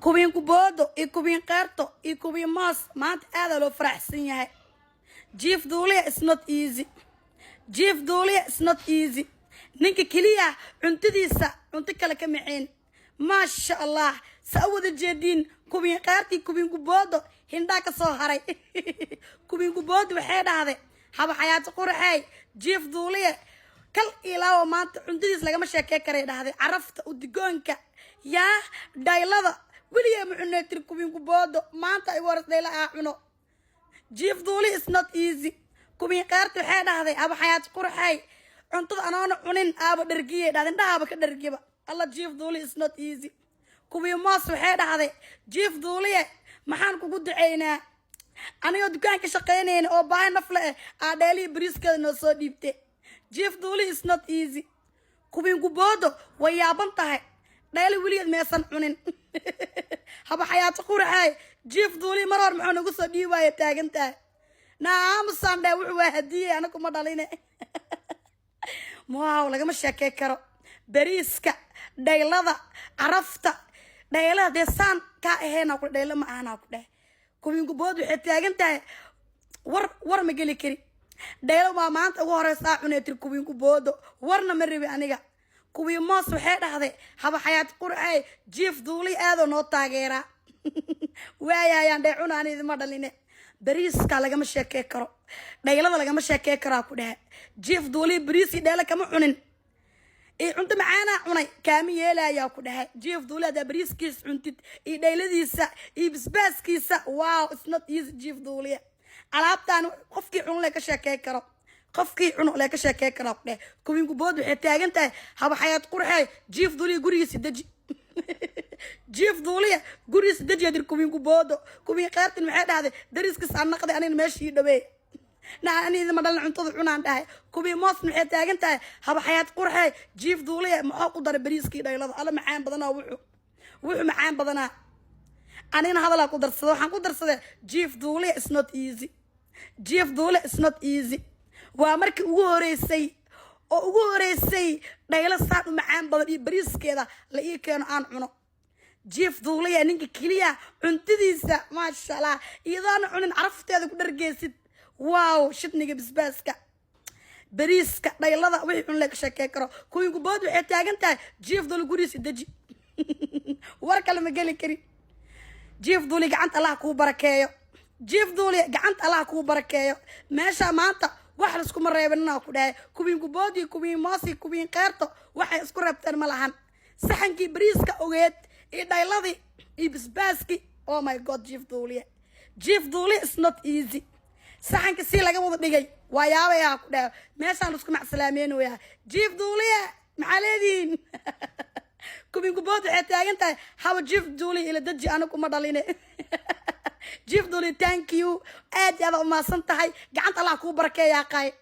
Queen Kuboodo iyo Queen Keerto iyo Queen Moos, maanta aadaa loo faraxsan yahay. Jiif Duuliya is not easy. Jiif Duuliya is not easy. Ninka keliya cuntadiisa cunto kale ka maceen, maasha Allah. Sa u wada jeediin, Queen Keertii, Queen Kuboodo hindhaa ka soo haray. Queen Kuboodo waxay dhahday: "Haba Xayaati Quraxey, Jiif Duuliye kal ilaawo maanta cuntadiis lagama sheekey karay," dhahday. "Carafta udigoonka yaa dhaylada weligee ma cunee," tiri Queen Kuboodo. "Maanta ay waras dhayla aa cuno." Jiif Duuli is not easy. Queen Keerta waxay dhahday: "Haba Xayaati Quraxey, cuntada anoona cunin aaba dhargiyay," dhahday. "Indhahaaba ka dhargiba alla." Jiif Duuli is not easy. Queen Moos waxay dhahday: "Jiif Duuliye, maxaan kugu duceynaa anigoo dukaan ka shaqaynayna oo baahi nafle eh aa dheelihii bariiskeeda noo soo dhiibtay?" Jiif Duuli is not easy. Queen Kuboodo way yaaban tahay, dheeli weligeed meesan cunin. "Haba Xayaati Quraxey, Jiif Duuli mar hor muxuu nagu soo dhiibaaya?" taagan tahay. Naamusaan dheh, wuxuu waa hadiyey, anagu ma dhaline. Wow, lagama sheekey karo bariiska, dhaylada, carafta dhaylada. Dee saan kaa ahaynaa ku dhaylo ma ahanaa ku dheh. Queen Kubood waxay taagan tahay: "War war ma geli kari, dhaylo waa maanta ugu horeysaa cunee," tiri Queen Kuboodo. "Warna ma rabi aniga." Queen Moos waxay dhahday: "Haba Xayaati Qurxey, Jiif Duuli aadoo noo taageeraa." Waayayaan dhee, cuna, ani idima dhaline. Bariiska lagama sheekey karo, dhaylada lagama sheekey karaa ku dhehe. Jiif Duuli bariisii dheelo kama cunin iyo cunto macaanaa cunay kaami yeelayaa ku dhahay. Jiif Duuli haddaa bariiskiisa cuntid iyo dhayladiisa iyo basbaaskiisa, wow, it's not easy. Jiif Duuliya alaabtaan qofkii cun le ka sheekey karo, qofkii cuno le ka sheekey karaa ku dheh. Queen Kubood waxay taagan tahay: "Haba Xayaat Qurxee, Jiif Duuliya gurigiisa deji. Jiif Duuliya gurigiisa deji," adir Queen Kuboodo. Queen Keertin maxay dhahday? "Dariskiis aan naqday anigna, meesha ii dhaweey na, ani idima dhalin, cuntada cunaan," dhahay. Queen Moos maxay taagan tahay? "Haba Xayaat Qurxee, Jiif Duuliya maxaa ku daray bariiskii dhaylada? Alla macaan badanaa, wuxuu macaan badanaa." Anigna hadalaa ku darsada, waxaan ku darsaday: Jiif Duuliya is not easy. Jiif Duuliya is not easy. Waa markii ugu horeysay oo ugu horeysay dhaylo saan u macaan badan iyo bariiskeeda la ii keeno aan cuno. Jiif Duuliya ninka keliya cuntadiisa, maasha Allah, iyadoona cunin carafteeda ku dhargeysid. Wow, shidniga basbaaska, bariiska, dhaylada, wixii cun le ka sheekey karo. Queen Kubood waxay taagan tahay: "Jiif Duuli gurigiisa deji, war kale ma geli kari." Jiif Duuli gacanta Allah kuu barakeeyo. Jiif Duuli gacanta Allah kuu barakeeyo. Meesha maanta wax laiskuma reebinina ku dhahay. Queen Kuboodi, Queen Moosi, Queen Keerto waxay isku reebteen ma lahan. Saxankii bariiska ogeed iyo dhayladii iyo basbaaskii, oh my God, Jiif Duuliye, Jiif Duuliye is not easy. Saxanka si laga wada dhigay waa yaabayaa ku dhahay. Meeshaan laisku macsalaameynaya. Jiif Duuliye maxaa leedihiin? Queen Kubood waxay taagan tahay: "Haba Jiif Duuliye ila daji, anigu kuma dhaline." Jiif Duuliye, thank you, aad iyo aad umahadsan tahay. Gacanta Allah kuu barakeeyaa qaay.